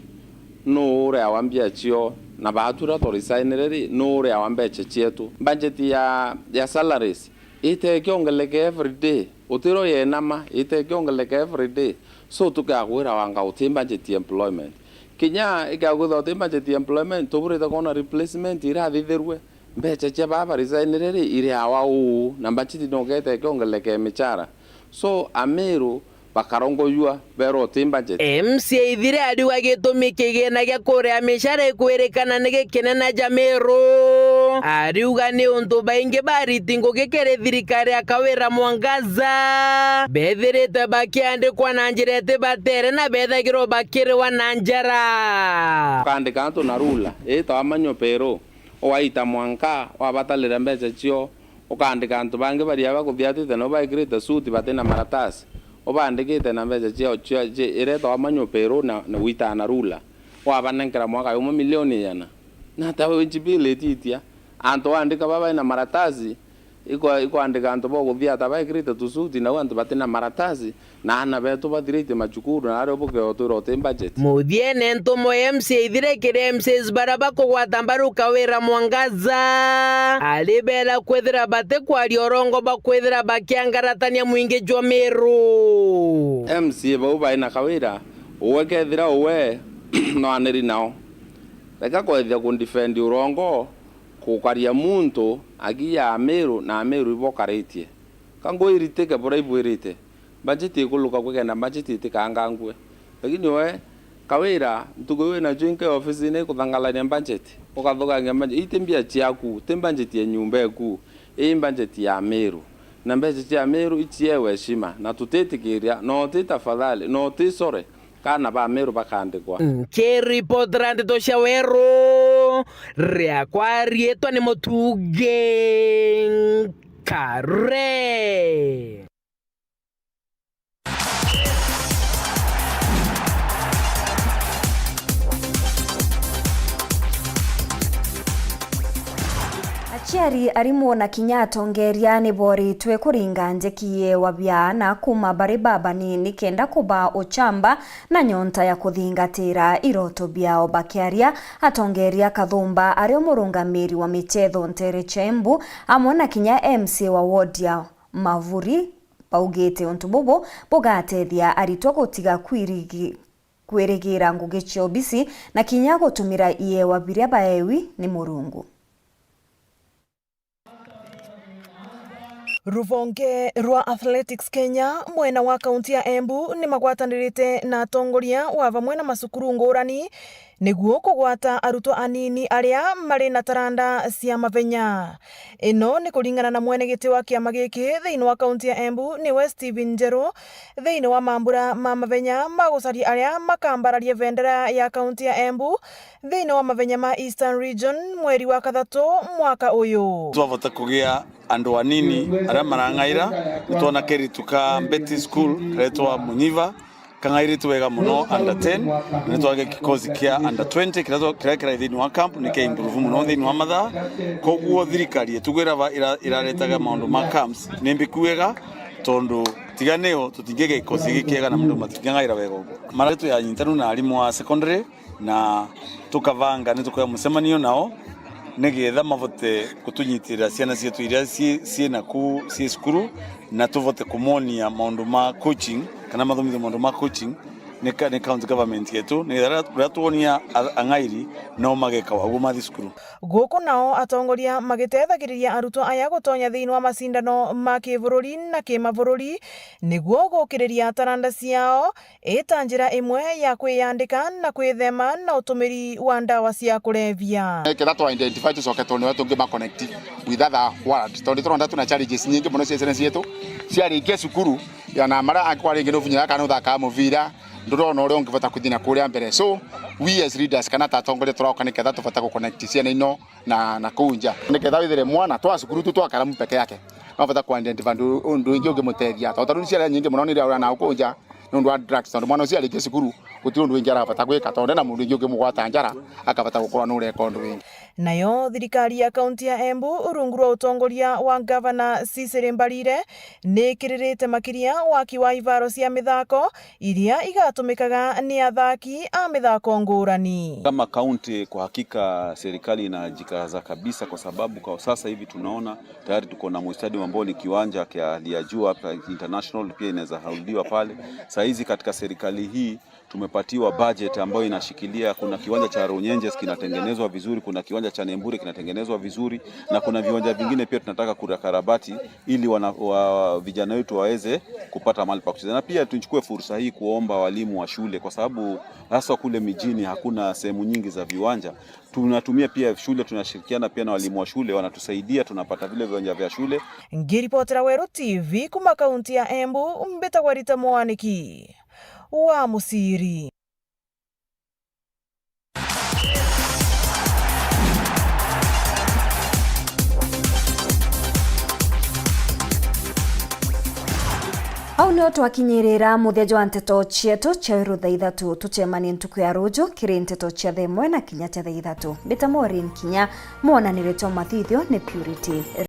nuu uriawa mbia cio? Na baatu riria twaresignire ri, nuu uriawa mbeca cietu? Budget ya, ya salaries itekiongeleke every day, utiro yenama, itekiongeleke every day. So tukagwira wanga uti budget ya employment. Kinya ikagwitha uti budget ya employment, tuburite kwona replacement irathithirue. Mbeca cia baa baresignire ri, iriawa uu, na budget no gete ikiongeleke micara. So Amiru bakarongojua berwa uti budget. M C A Ithire ariuga gitumi kigina gia kuria micara ikwirikana ni gikinene ja Meru. Ariuga ni untu baingi bariti ngugi kiri thirikari ya Kawira Mwangaza bethirite bakiandikwa na njira itibatere na bethagirwa bakiriwa na njara. Ukaandika antu na rula, itawa manual payroll, ugaita mwanka, wabatalira mbeca cio, ukaandika antu bangi baria bakuthiatite nao baikirite suti batina maratasi, ubaandikite na mbeca ciao cia, cia, iria itawa manual payroll na, na witaa na rula, wabanenkera mwaka jumwe milioni igana. Na ta wage bill ititia, antu waandika baba baina maratasi, ikwa-, ikwandika antu bakuthiata baikirite tusuti, nau antu batina maratasi, na aana betu bathiritie macukuru, na aria bukeo twira uti budget. Muthiene, ntumo ya M C A Ithire kiri M C As baria bakugwata mbaru Kawira Mwangaza, aribera kwithira batikwaria urongo bwa kwithira bakiangaratania mwingi jwa Meru. M C A bau baina Kawira, uwe kethira uwe no aneri nao, reka kwethia kundefend urongo, kukaria muntu akiya Amiru na Amiru ibokaritie. Ka ngui iritike buria ibwirite. Budget ikuluka kwi kenda budget itikaangangue. Lakini we, Kawira, ntuku iu winacio inke ofisine ikuthangalania budget, ukathukangia budget. Ii ti mbia ciaku, ti budget ya nyumba eku, ii budget ya Amiru. Na mbeca cia Amiru iciewe heshima, na tutitikiria, na uti tafadhali, na uti sore. Kana ba Meru bakandikwa. Nkiripotera ndeto cia Weru, riakwa riitwa ni Mutugi Nkare. Aciari, arimu na kinya atongeria ni boritwe kuringa njeki yewa biana kuma bari babanini kenda kuba uchamba na nyonta ya kuthingatira iroto biao. Bakiaria, atongeria Kathumba, ario murungamiri wa michetho ntere cia Embu, amwe na kinya M C A wa ward ya Mavuri, baugite untu bubu bugatethia aritwa gutiga kwirigi-, kwirigira ngugi cia obisi na kinya gutumira iewa biria baewi ni Murungu. Ruvonge rwa Athletics Kenya mwena wa kaunti ya Embu ni magwatanirite na atongoria wa vamwe na macukuru ngurani niguo kugwata arutwo anini aria mari na taranda cia mavenya. Ino ni kuringana na mwenegiti wa kiama giki thiini wa kaunti ya Embu, niwe Stephen Njeru, thiini wa mambura ma mavenya ma gucaria aria makambararia bendera ya kaunti ya Embu thiini wa mavenya ma Eastern Region mweri wa kathatu mwaka uyu. Twavota kugia andu anini aria marang'aira, nitwona keritu ka Mbeti School karetwa Munyiva, kang'airitwe wega mono under ten, na nitwage kikosi kia under twenty kiria twa-, kiria kirai thiini wa camp ni kia improve mono thiini wa mathaa. Koguo thirikari itugwira ba-, ira-, iraretaga maundu ma camps ni mbiku wega, tondu tiga niyo tutingiga gikosi giki kiega na maundu matingang'aira wega uguo. Mara tu ya nyintanu na arimu a secondary, na tukavanga ni tukwea mucemanio nao nigetha mavote gutunyitirira ciana cietu iria cii, cii naku cii cukuru, na tuvote kumonia maundu ma coaching kana mathomithio maundu ma coaching ni ka-, ni county government yetu, nigetha riria, riria twonia a-, ang'airi nao mageka waguo mathi cukuru. Guku nao atongoria magitethagiriria arutwo aya gutonya thiini wa macindano ma kibururi na kimabururi niguo gukiriria taranda ciao, ita njira imwe ya kwiyandika na kwithema na utumiri wa ndawa cia kulevya. Ketha twa identify tucoke twone uria tungima connect with other world, tondu turonda twina challenges nyingi mono cia ciana cietu ciarikia cukuru, ya na mara angikwa ringi ni uvinya kana uthakaa muvira, ndurona uria ungivota kuthi na kuria mbere. So we as leaders kana ta atongoria turauka ni ketha tuvota ku connect ciana ino na, na kuu nja. Niketha withire mwana twa cukuru tu twa karamu peke yake, no bata ku identify ndu, undu ingi ungimutethia. Tondu ta riu ciana nyingi mono ni iria ura na kuu nja nundu wa drugs, tondu mwana ucio arikia cukuru, gutiri undu wingi arabata gwika, tondu ena mundu ingi ungimugwata njara, akabata gukorwa nureka undu wingi. Nayo thirikari ya kaunti ya Embu, rungu rwa utongoria wa Gavana Cecily Mbarire, ni ikiririte makiria waki wa ibaro cia mithako, iria igatumikaga ni athaki a mithako ngurani. Kama kaunti, kwa hakika serikali inajikaza kabisa, kwa sababu kwa sasa hivi tunaona tayari tuko na stadium ambao ni kiwanja kia hali ya juu hapa international, pia inaweza hauliwa pale. Saa hizi katika serikali hii tumepatiwa budget ambayo inashikilia, kuna kiwanja cha Runyenjes kinatengenezwa vizuri, kuna kiwanja cha Nembure kinatengenezwa vizuri, na kuna viwanja vingine pia tunataka kukarabati ili wana, wa, vijana wetu waweze kupata mahali pa kucheza. Na pia tuchukue fursa hii kuomba walimu wa shule, kwa sababu haswa kule mijini hakuna sehemu nyingi za viwanja. Tunatumia pia shule, tunashirikiana pia na walimu wa shule, wanatusaidia, tunapata vile viwanja vya shule. Ngiripotera Weru T V kuma kaunti ya Embu, mbitagwa Rita Mwaniki wa Musiri. Au nio twakinyirira muthia jwa nteto cietu cia Weru thaa ithatu. Tucemanie ntuku ya ruju kiri nteto cia thaa imwe na kinya cia thaa ithatu. Mbita Maureen Kinya, mwonanire jwa mathithio ni Purity